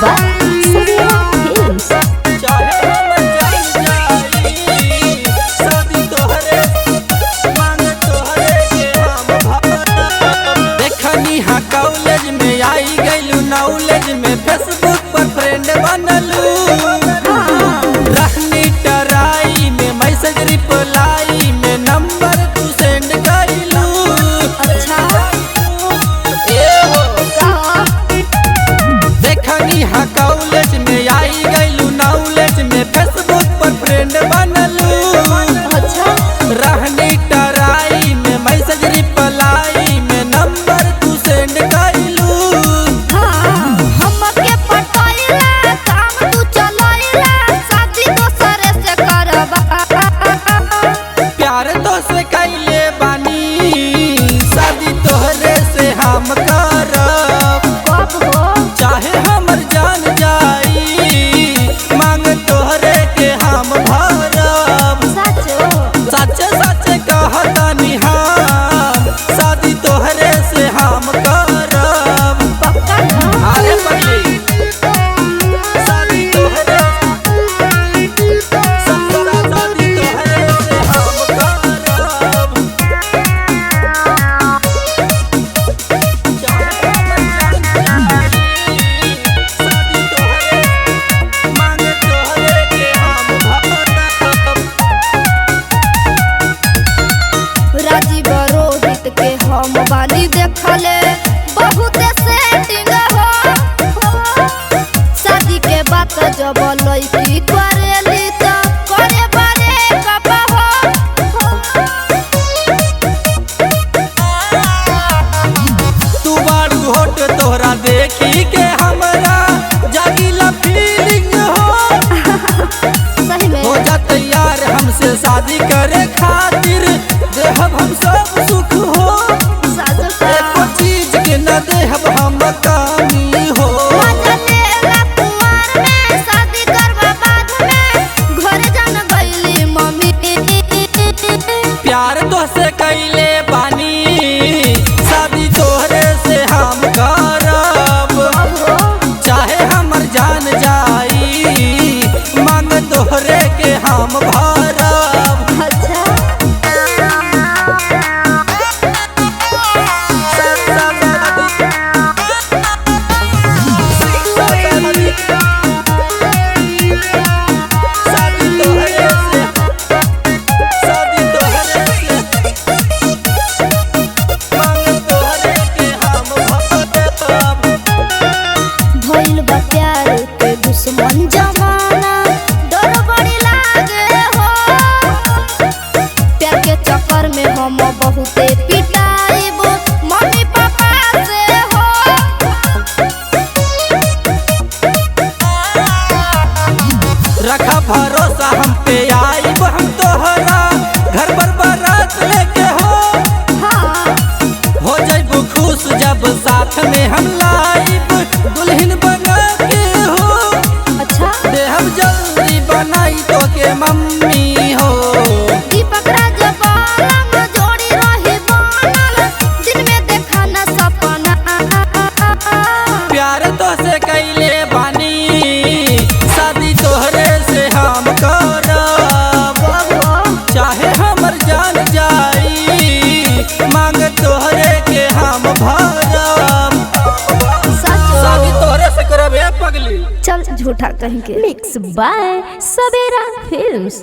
by Savera Films. चाहे हमर जान जाई, शादी तोहरे मांग तोहरे के हम भरब। देखनी हा कॉलेज में आई गइलू, नॉलेज में फेसबुक पर फ्रेंड बनलू। रहनी टराई में मैसेज रिप्लाई में नंबर तू सेंड कइलू। अच्छा। ए हो देखनी हा कॉलेज में आई गइलू, नॉलेज में फेसबुक पर फ्रेंड बनलू। अच्छा। रहनी टराई में मैसेज रिप्लाई में नंबर तू सेंड कइलू। हमके पटैला काम तू चलैला, शादी दोसरे से करबा। प्यार तो से कैले बानी, शादी तोहरे से हम करब। कब हो? चाहे हमर जान जाई, मांग तोहरे के हम भरब। सचो? सच सच कहतानी हम, शादी तोहरे से हम करब। पक्का ना? अरे पगली, शादी तोहरे, शादी तोहरे से हम करब। चाहे हमर जान जाई, शादी तोहरे, मांग तोहरे के हम भरब। राजीव रोहित के हम बानी देखले बहुत सेटिंग हो। शादी के बात जब लड़की करेली त करे बारे कप हो। तू बारू होट तोहरा देखी के हमरा जागिला फीलिंग हो। सही में? हो जा तैयार हमसे शादी करे खातिर, देहब हम सब सुख हो। साजो का? एको चीज के न देहब हम कमी हो। मजा लेला कुंवार में, शादी करवा बाद में, घर जान गईली मम्मी। प्यार तोहसे कैले बानी, शादी तोहरे से हम करब। चाहे हमर जान जाई, मांग तोहरे के हम भरब। अच्छा। भइल बा प्यार के दुश्मन जमाना, डर बड़ी लागे हो। प्यार के चक्कर में हम बहुते पिटाइब मम्मी पापा से हो। रखा भरोसा हम पे, आईब हम तोहरा घर पर बारात लेके हो। हाँ। हो जाइबू खुश जब साथ में हम लाइब दुल्हन बना के हो। अच्छा। देहब जल्दी बनाई तो के मम्मी हो। दीपक राज बालम जोड़ी रही बनल, दिन में देखा न सपना। प्यार तो से कैले बानी, शादी तोहरे से हम करब। चाहे हमर जान जाई, मांग तोहरे के हम भरब। सचो? शादी तोहरे से करब ए पगली। चल झूठा कहीं के। Mix by Savera Films.